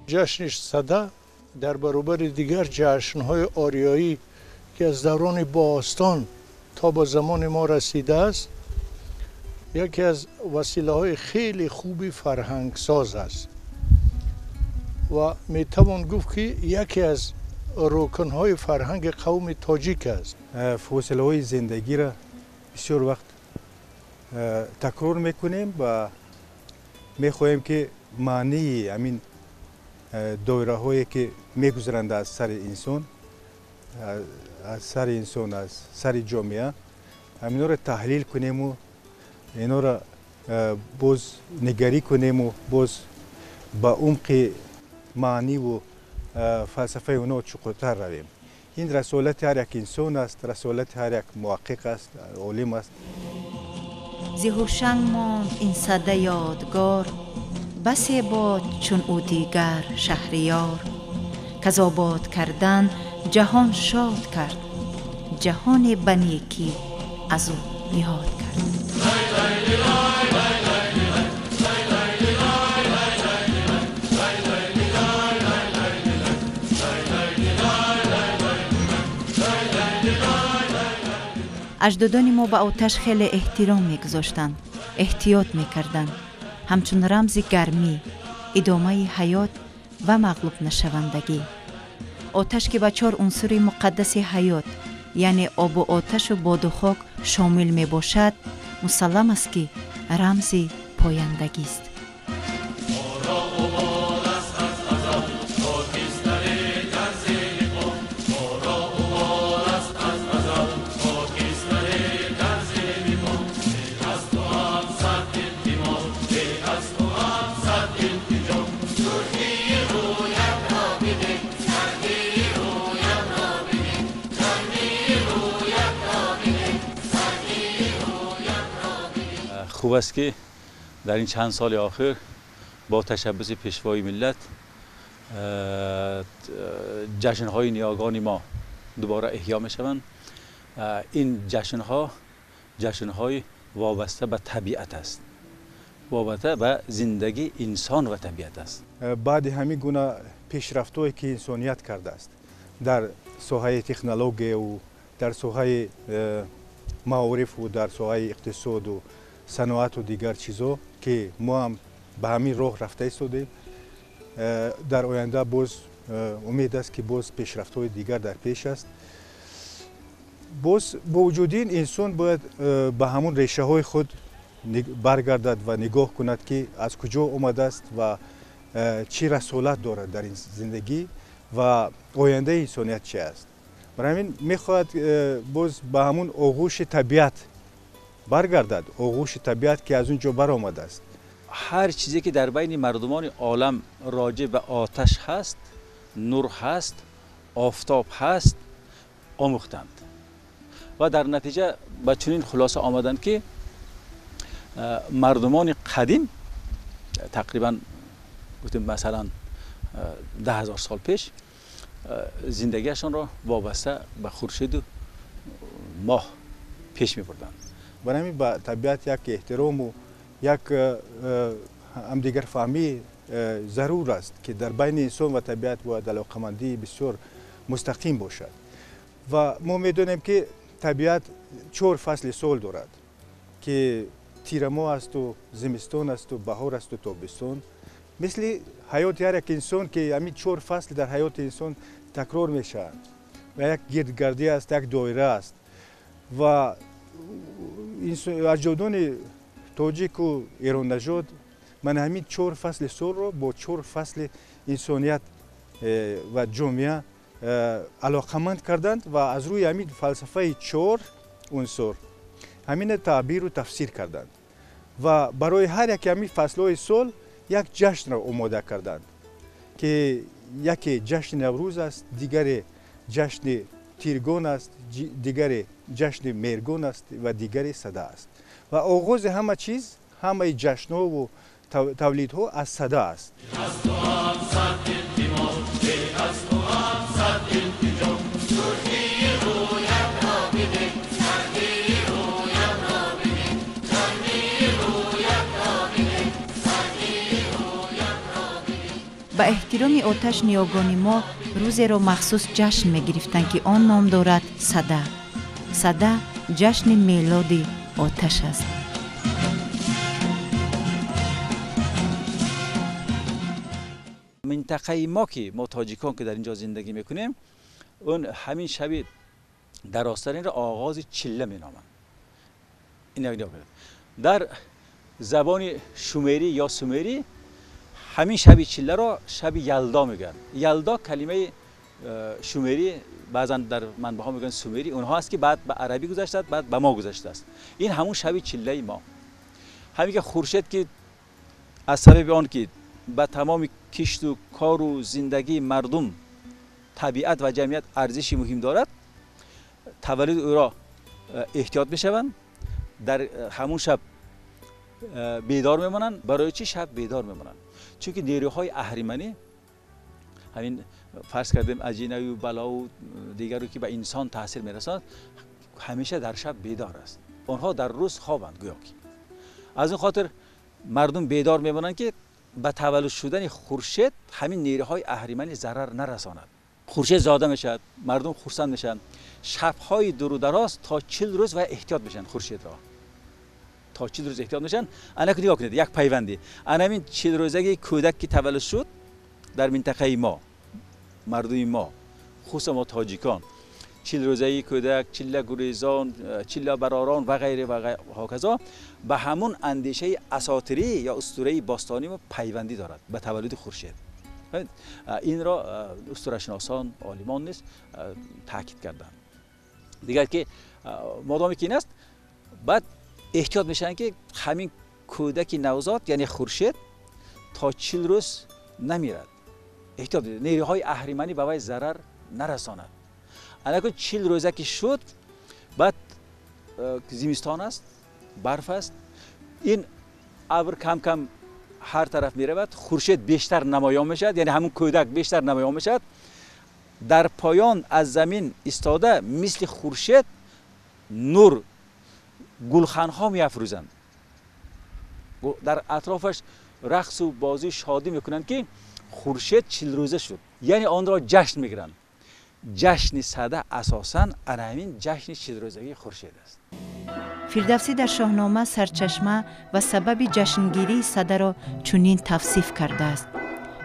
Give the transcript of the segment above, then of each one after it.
Ҷашни Сада дар баробари дигар ҷашнҳои ориёӣ, ки аз даврони бостон то ба замони мо расидааст, яке аз василаҳои хеле хуби фарҳангсоз аст ва метавон гуфт, ки яке аз рукнҳои фарҳанги қавми тоҷик аст. Фосилаҳои зиндагиро бисёр вақт такрор мекунем ва мехоҳем, ки маънии ҳамин доираҳое, ки мегузаранд аз сари инсон, аз сари ҷомеа, ҳаминҳоро таҳлил кунему инҳоро боз нигарӣ кунему боз ба умқи маъниву фалсафаи онҳо чуқуртар равем. Ин расолати ҳар як инсон аст, расолати ҳар як муҳаққиқ аст, олим аст. Зи Ҳушанг монд ин Сада ёдгор, басе бод чун ӯ дигар шаҳриёр, каз обод кардан ҷаҳон шод кард, ҷаҳоне ба некӣ аз ӯ ёд кард. Аҷдодони мо ба оташ хеле эҳтиром мегузоштанд, эҳтиёт мекарданд, ҳамчун рамзи гармӣ, идомаи ҳаёт ва мағлубнашавандагӣ. Оташ, ки ба чор унсури муқаддаси ҳаёт, яъне обу оташу боду хок шомил мебошад, мусаллам аст, ки рамзи пояндагист. Хуб аст, ки дар ин чанд соли охир бо ташаббуси Пешвои миллат ҷашнҳои ниёгони мо дубора эҳё мешаванд. Ин ҷашнҳо ҷашнҳои вобаста ба табиат аст, вобаста ба зиндагии инсон ва табиат аст. Баъди ҳамин гуна пешрафтҳое, ки инсоният кардааст дар соҳаи технологияву дар соҳаи маорифу дар соҳаи иқтисоду саноату дигар чизҳо, ки мо ҳам ба ҳамин роҳ рафта истодем, дар оянда боз умед аст, ки боз пешрафтҳои дигар дар пеш аст. Боз бо вуҷуди ин инсон бояд ба ҳамон решаҳои худ баргардад ва нигоҳ кунад, ки аз куҷо омадааст ва чӣ расолат дорад дар ин зиндагӣ ва ояндаи инсоният чи аст. Барои ҳамин мехоҳад боз ба ҳамон оғӯши табиат баргардад, оғӯши табиат, ки аз он ҷо баромадааст. Ҳар чизе, ки дар байни мардумони олам роҷеъ ба оташ ҳаст, нур ҳаст, офтоб ҳаст, омӯхтанд ва дар натиҷа ба чунин хулоса омаданд, ки мардумони қадим, тақрибан гуфтем, масалан, 10 000 сол пеш, зиндагиашонро вобаста ба хуршеду моҳ пеш мебурданд. Барои ҳамин ба табиат як эҳтирому як ҳамдигарфаҳмӣ зарур аст, ки дар байни инсон ва табиат бояд алоқамандии бисёр мустақим бошад. Ва мо медонем, ки табиат чор фасли сол дорад, ки тирамоҳ асту зимистон асту баҳор асту тобистон, мисли ҳаёти ҳар як инсон, ки ҳамин чор фасл дар ҳаёти инсон такрор мешаванд ва як гирдгардӣ аст, як доира аст. Ва аҷдодони тоҷику эроннажод мана ҳамин чор фасли солро бо чор фасли инсоният ва ҷомеа алоқаманд карданд ва аз рӯи ҳамин фалсафаи чор унсур ҳамина таъбиру тафсир карданд ва барои ҳар яке ҳамин фаслҳои сол як ҷашнро омода карданд, ки яке ҷашни Наврӯз аст, дигаре ҷашни Тиргон аст, дигаре ҷашни Меҳргон аст ва дигаре Сада аст. Ва оғози ҳама чиз, ҳамаи ҷашнҳову тавлидҳо аз Сада аст. Ба эҳтироми оташ ниёгони мо рӯзеро махсус ҷашн мегирифтанд, ки он ном дорад Сада. Сада ҷашни мелоди оташ аст. Минтақаи мо, ки мо тоҷикон ки дар ин ҷо зиндагӣ мекунем, он ҳамин шаби дарозтаринро оғози чилла меноманд. Дар забони шумерӣ ё сумерӣ ҳамин шаби чилларо шаби Ялдо мегӯянд. Ялдо калимаи шумерӣ, баъзан дар манбаъҳо мегӯянд сумерӣ, онҳо аст ки баъд ба арабӣ гузаштааст, баъд ба мо гузаштааст. Ин ҳамун шаби чиллаи мо. Ҳамин ки хуршед ки аз сабаби он ки ба тамоми кишту кору зиндагии мардум, табиат ва ҷамъият арзиши муҳим дорад, таваллуди ӯро эҳтиёт мешаванд, дар ҳамун шаб бедор мемонанд. Барои чӣ шаб бедор мемонанд? Чунки нерӯҳои аҳриманӣ, ҳамин фарз кардем аҷинаю балову дигару ки ба инсон таъсир мерасонад, ҳамеша дар шаб бедор аст. Онҳо дар рӯз хобанд гӯё ки. Аз ин хотир мардум бедор мемонанд ки ба таваллуд шудани хуршед ҳамин нерӯҳои аҳриманӣ зарар нарасонад. Хуршед зода мешавад, мардум хурсанд мешаванд. Шабҳои дуру дароз то 40 рӯз ва эҳтиёт мешаванд хуршедро. То 40 рӯз эҳтиёт мешаванд. Ана нигоҳ кунед, як пайванди. Ана ҳамин 40 рӯзаги кӯдак ки таваллуд шуд дар минтақаи мо, мардуми мо, хусусан мо тоҷикон, 40 рӯзаи кӯдак, чилла гурезон, чилла баророн ва ғайре ва ҳоказо ба ҳамун андешаи асотирӣ ё устураи бостонӣ мо пайвандӣ дорад ба таваллуди хуршед. Инро устурашиносон, олимон низ таъкид карданд. Дигар ки модоме ки ин аст, баъд эҳтиёт мешаванд ки ҳамин кӯдаки навзод, яъне хуршед, то 40 рӯз намирад. Эҳтиёт, нерӯҳои аҳриманӣ ба вай зарар нарасонад. Анакун 40 рӯза ки шуд, баъд зимистон аст, барф аст, ин абр кам-кам ҳар тараф меравад, хуршед бештар намоён мешавад, яъне ҳамун кӯдак бештар намоён мешавад. Дар поён аз замин истода мисли хуршед нур гулханҳо меафрӯзанд. Дар атрофаш рақсу бозӣ шодӣ мекунанд ки хуршед 40 рӯза шуд, яъне онро ҷашн мегиранд. Ҷашни Сада асосан ана ҳамин ҷашни 40 рӯзагии хуршед аст. Фирдавсӣ дар Шоҳнома сарчашма ва сабаби ҷашнгирии Садаро чунин тавсиф кардааст.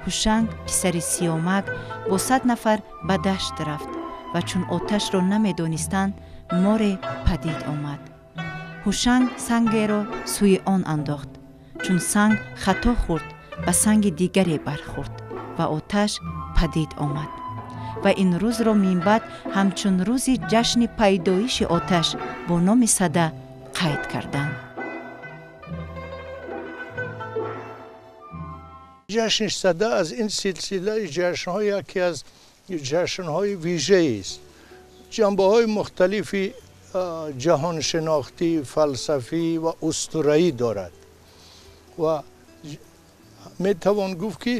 Ҳушанг писари Сиёмак бо 100 нафар ба дашт рафт ва чун оташро намедонистанд, море падид омад. Ҳушанг сангеро сӯи он андохт. Чун санг хато хӯрд, ба санги дигаре бархӯрд ва оташ падид омад. Ва ин рӯзро минбаъд ҳамчун рӯзи ҷашни пайдоиши оташ бо номи Сада қайд карданд. Ҷашни Сада аз ин силсилаи ҷашнҳо яке аз ҷашнҳои вижаест. Ҷанбаҳои мухталифи ҷаҳоншинохтӣ, фалсафӣ ва устураӣ дорад ва метавон гуфт ки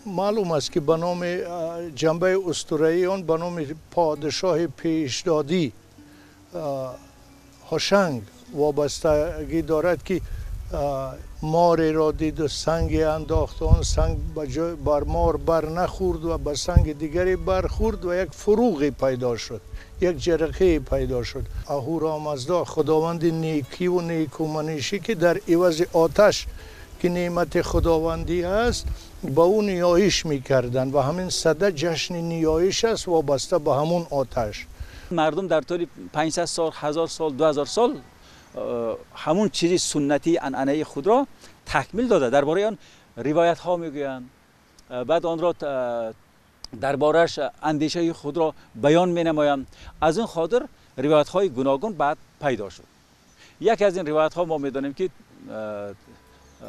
маълум аст ки ба номи ҷанбаи устураии он ба номи подшоҳи пешдодӣ Ҳушанг вобастагӣ дорад ки мореро диду санге андохт, он санг бар мор бар нахӯрд ва ба санги дигаре бархӯрд ва як фуруғе пайдо шуд, як ҷарақае пайдо шуд. Аҳурамазда, худованди некиву некуманишӣ ки дар ивази оташ ки неъмати худовандӣ аст, ба ӯ ниёиш мекарданд ва ҳамин Сада ҷашни ниёиш аст вобаста ба ҳамун оташ. Мардум дар тӯли 500 сол, 1000 сол, 2000 сол ҳамун чизи суннатии анъанаи худро такмил дода, дар бораи он ривоятҳо мегӯянд, баъд онро дар борааш андешаи худро баён менамоянд. Аз ин хотир ривоятҳои гуногун баъд пайдо шуд. Яке аз ин ривоятҳо мо медонем ки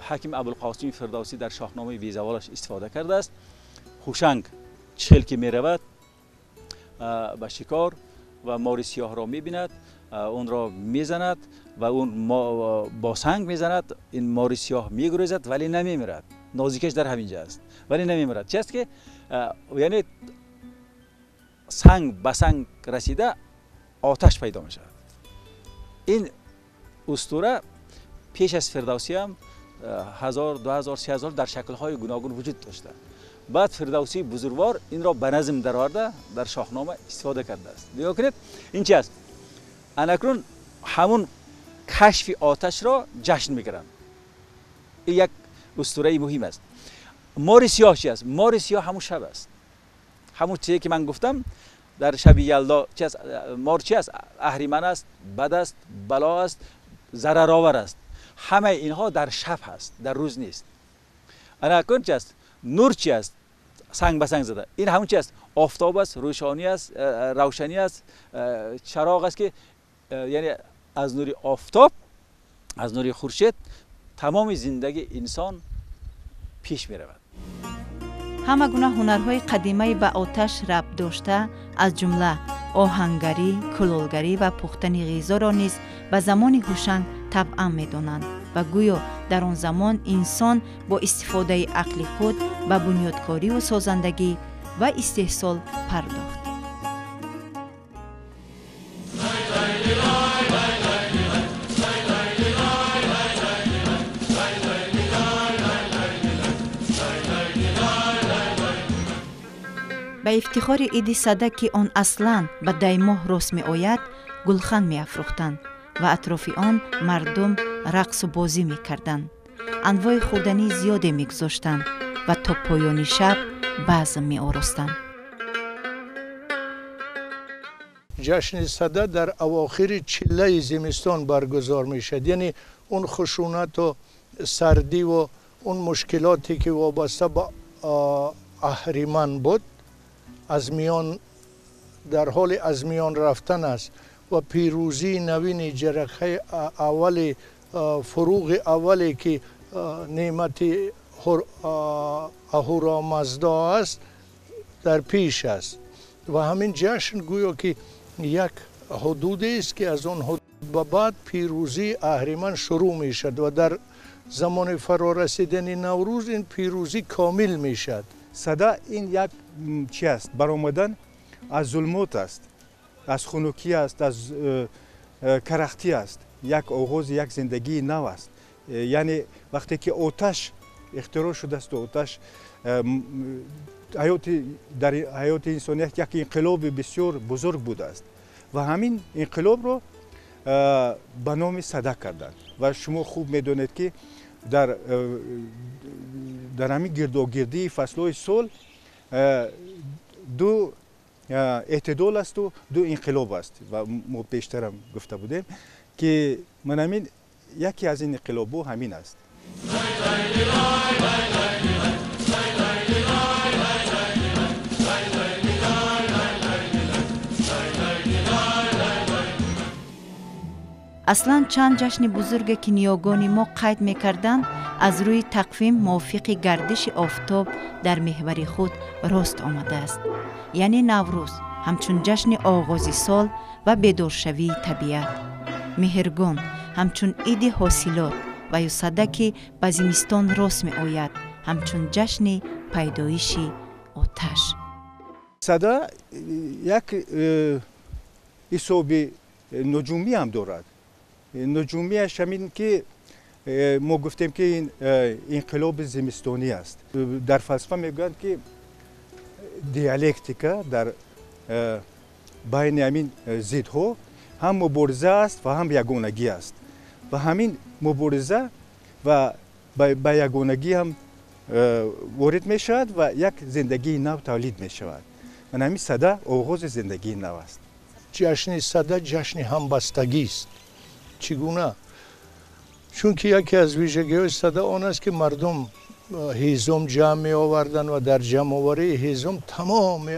ҳаким Абулқосими Фирдавсӣ дар Шоҳномаи безаволаш истифода кардааст. Ҳушанг чил ки меравад ба шикор ва мори сиёҳро мебинад, онро мезанад ва он бо санг мезанад, ин мори сиёҳ мегурезад, вале намемирад. Нозикаш дар ҳамин ҷа аст, вале намемирад. Чи аст ки яъне санг ба санг расида оташ пайдо мешавад. Ин устура пеш аз Фирдавсӣ ҳам 1000 2000 3000 дар шаклҳои гуногун вуҷуд дошта. Баъд Фирдавсии бузургвор инро ба назм дароварда дар Шоҳнома истифода кардааст. Нигоҳ кунед, ин чи аст? Анакнун ҳамун кашфи оташро ҷашн мегиранд. Ин як устураи муҳим аст. Мори сиёҳ чи аст? Мори сиёҳ ҳамун шаб аст. Ҳамун чизе ки ман гуфтам дар шаби Ялдо чи аст? Мор чи аст? Аҳриман аст, бад аст, бало аст, зараровар аст. Ҳамаи инҳо дар шаб ҳаст, дар рӯз нест. Анакун чи аст? Нур чи аст? Санг ба санг зада. Ин ҳамун чи аст? Офтоб аст, рӯшонӣ аст, равшанӣ аст, чароғ аст ки яъне аз нури офтоб, аз нури хуршед тамоми зиндагии инсон пеш меравад. Ҳама гуна ҳунарҳои қадимаи ба оташ рабт дошта, аз ҷумла оҳангарӣ, кулолгарӣ ва пухтани ғизоро низ ба замони Ҳушанг табъан медонанд ва гӯё дар он замон инсон бо истифодаи ақли худ ба бунёдкориву созандагӣ ва истеҳсол пардохт. Ба ифтихори иди Сада, ки он аслан ба даймоҳ рост меояд, гулхан меафрӯхтанд ва атрофи он мардум рақсу бозӣ мекарданд. Анвои хӯрдании зиёде мегузоштанд ва то поёни шаб базм меоростанд. Ҷашни Сада дар авохири чиллаи зимистон баргузор мешавад. Яъне он хушунату сардиву он мушкилоте ки вобаста ба аҳриман буд, аз миён дар ҳоли аз миён рафтан аст ва пирӯзии навини ҷарақаи аввали фуруғи аввале ки неъмати Аҳурамаздо аст дар пеш аст. Ва ҳамин ҷашн гӯё ки як ҳудудест ки аз он ҳудуд ба баъд пирӯзии аҳриман шурӯъ мешавад ва дар замони фарорасидани Наврӯз ин пирӯзӣ комил мешавад. Сада ин як чи аст? Баромадан аз зулмот аст, аз хунукӣ аст, аз карахтӣ аст, як оғози як зиндагии нав аст. Яъне вақте ки оташ ихтироъ шудааст, оташ дар ҳаёти инсоният як инқилоби бисёр бузург будааст ва ҳамин инқилобро ба номи Сада карданд. Ва шумо хуб медонед ки дар ҳамин гирдогирдии фаслҳои сол ду эътидол асту ду инқилоб аст ва мо пештарам гуфта будем ки ман ҳамин яке аз ин инқилобҳо ҳамин аст. Аслан чанд ҷашни бузурге ки ниёгони мо қайд мекарданд, аз рӯи тақвим мувофиқи гардиши офтоб дар меҳвари худ рост омадааст. Яъне Наврӯз ҳамчун ҷашни оғози сол ва бедоршавии табиат, Меҳргон ҳамчун иди ҳосилот ва ё Сада ки ба зимистон рост меояд, ҳамчун ҷашни пайдоиши оташ. Сада як ҳисоби нуҷумӣ ҳам дорад. Нуҷумияш ҳамин ки мо гуфтем ки ин инқилоби зимистонӣ аст. Дар фалсафа мегӯянд ки диалектика дар байни ҳамин зидҳо ҳам мубориза аст ва ҳам ягонагӣ аст. Ва ҳамин мубориза ва ба ягонагӣ ҳам ворид мешавад ва як зиндагии нав тавлид мешавад. Ман ҳамин Сада оғози зиндагии нав аст. Ҷашни Сада ҷашни ҳамбастагист. Чӣ гуна? Чунки яке аз вижагиҳои Сада он аст ки мардум ҳезум ҷамъ меоварданд ва дар ҷамъоварии ҳезум тамоми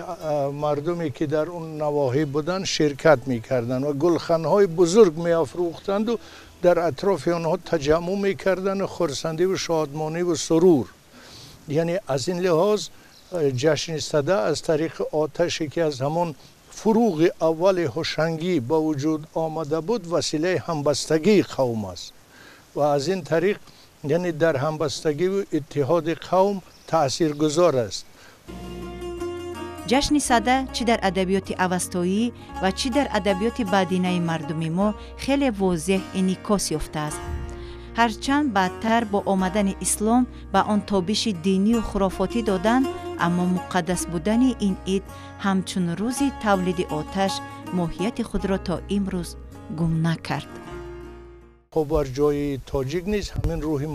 мардуме ки дар он навоҳӣ буданд ширкат мекарданд ва гулханҳои бузург меафрӯхтанду дар атрофи онҳо таҷаммӯъ мекарданд хурсандиву шодмониву сурур. Яъне аз ин лиҳоз ҷашни Сада аз тариқи оташе ки аз ҳамон фуруғи аввали ҳушангӣ ба вуҷуд омада буд, василаи ҳамбастагии қавм аст ва аз ин тариқ яъне дар ҳамбастагиву иттиҳоди қавм таъсиргузор аст. Ҷашни Сада чӣ дар адабиёти авастоӣ ва чӣ дар адабиёти баъдинаи мардуми мо хеле возеҳ инъикос ёфтааст. Ҳарчанд баъдтар бо омадани ислом ба он тобиши динию хурофотӣ доданд, аммо муқаддас будани ин ид ҳамчун рӯзи тавлиди оташ моҳияти худро то имрӯз гум накард. Побарҷои тоҷик низ ҳамин рӯҳи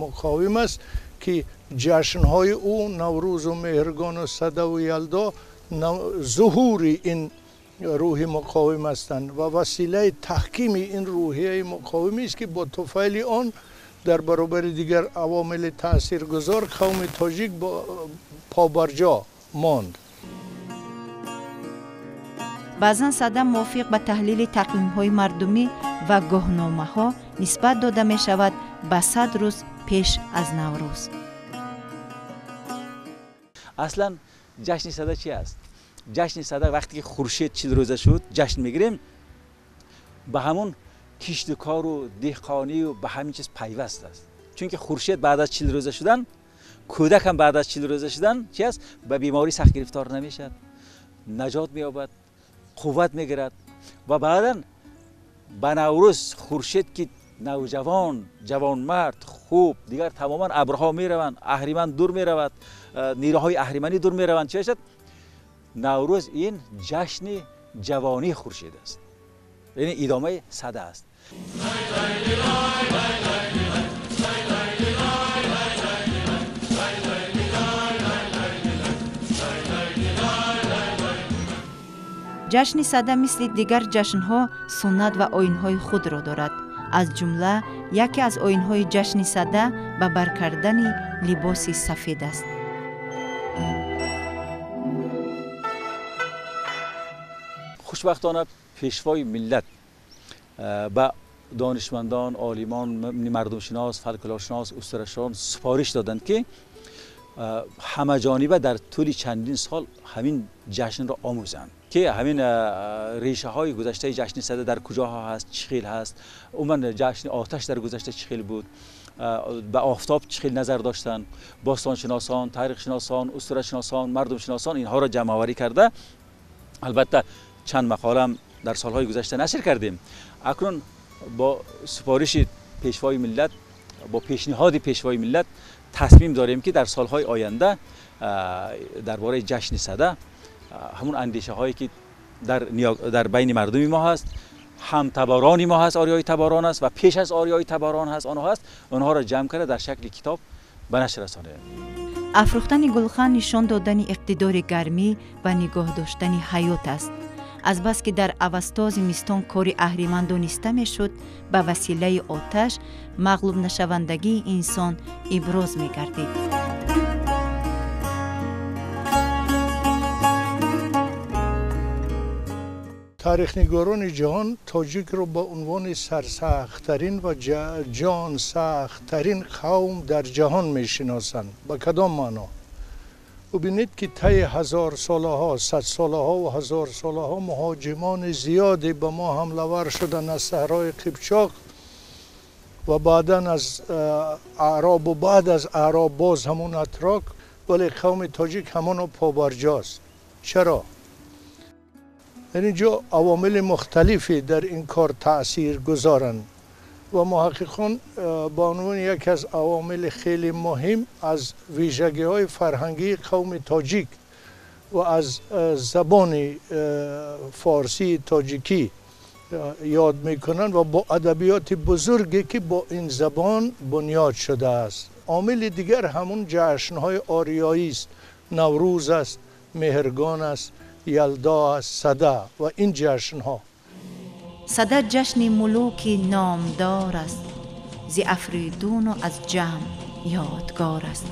муқовим аст, ки ҷашнҳои ӯ Наврӯзу Меҳргону Садаву Ялдо зуҳури ин рӯҳи муқовим ҳастанд ва василаи таҳкими ин рӯҳияи муқовимист, ки бо туфайли он дар баробари дигар авомили таъсиргузор қавми тоҷик побарҷо монд. Баъзан Сада мувофиқ ба таҳлили тақвимҳои мардумӣ ва гоҳномаҳо нисбат дода мешавад ба 100 рӯз пеш аз Наврӯз. Аслан ҷашни Сада чи аст? Ҷашни Сада вақте ки хуршед 40 рӯза шуд, ҷашн мегирем, ба ҳамон кишту кору деҳқонию ба ҳамин чиз пайваст аст. Чунки хуршед баъд аз 40 рӯза шудан, кӯдак ҳам баъд аз 40 рӯза шудан чи аст? Ба беморӣ сахт гирифтор намешавад, наҷот меёбад, қувват мегирад ва баъдан ба Наврӯз хуршед ки навҷавон, ҷавонмард, хуб, дигар тамоман абрҳо мераванд, аҳриман дур меравад, нерӯҳои аҳриманӣ дур мераванд. Чи мешавад? Наврӯз ин ҷашни ҷавонии хуршед аст, яъне идомаи Сада аст. Ҷашни Сада мисли дигар ҷашнҳо суннат ва оинҳои худро дорад. Аз ҷумла яке аз оинҳои ҷашни Сада ба бар кардани либоси сафед аст. Хушбахтона пешвои миллат ба донишмандон, олимон, мардумшинос, фолклоршинос, устурашон супориш доданд, ки ҳамаҷониба дар тӯли чандин сол ҳамин ҷашнро омӯзанд, ки ҳамин решаҳои гузаштаи ҷашни Сада дар куҷоҳо ҳаст, чӣ хел ҳаст, умуман ҷашни оташ дар гузашта чӣ хел буд, ба офтоб чӣ хел назар доштанд. Бостоншиносон, таърихшиносон, устурашиносон, мардумшиносон инҳоро ҷамъоварӣ карда, албатта чанд мақолаам дар солҳои гузашта нашр кардем. Акнун бо супориши пешвои миллат, бо пешниҳоди пешвои миллат тасмим дорем, ки дар солҳои оянда дар бораи ҷашни Сада ҳамун андешаҳое ки дар байни мардуми мо ҳаст, ҳамтаборони мо ҳаст, ориёи таборон аст ва пеш аз ориёи таборон ҳаст, онҳо ҳаст, онҳоро ҷамъ карда дар шакли китоб ба нашр расонем. Афрӯхтани гулхан нишон додани иқтидори гармӣ ва нигоҳ доштани ҳаёт аст. Азбаски дар Авасто зимистон кори аҳриман дониста мешуд, ба василаи оташ мағлубнашавандагии инсон иброз мегардид. Таърихнигорони ҷаҳон тоҷикро ба унвони сарсахттарин ва ҷонсахттарин қавм дар ҷаҳон мешиносанд. Ба кадом маъно? Бубинед, ки таи ҳазорсолаҳо, садсолаҳо ва ҳазорсолаҳо муҳоҷимони зиёде ба мо ҳамлавар шуданд аз саҳрои Қипчоқ ва баъдан аз аъроб ва баъд аз аъроб боз ҳамун атрок, вале қавми тоҷик ҳамоно побарҷост. Чаро? Дар ин ҷо авомили мухталифе дар ин кор таъсир гузоранд ва муҳаққиқон ба унвони яке аз авомили хеле муҳим аз вижагиҳои фарҳангии қавми тоҷик ва аз забони форсии тоҷикӣ ёд мекунанд ва бо адабиёти бузурге, ки бо ин забон бунёд шудааст. Омили дигар ҳамун ҷашнҳои ориёист, Наврӯз аст, Меҳргон аст, Ялдо аст, Сада ва ин ҷашнҳо. Сада ҷашни мулуки номдор аст, зи Афридуну аз ҷамъ ёдгор аст.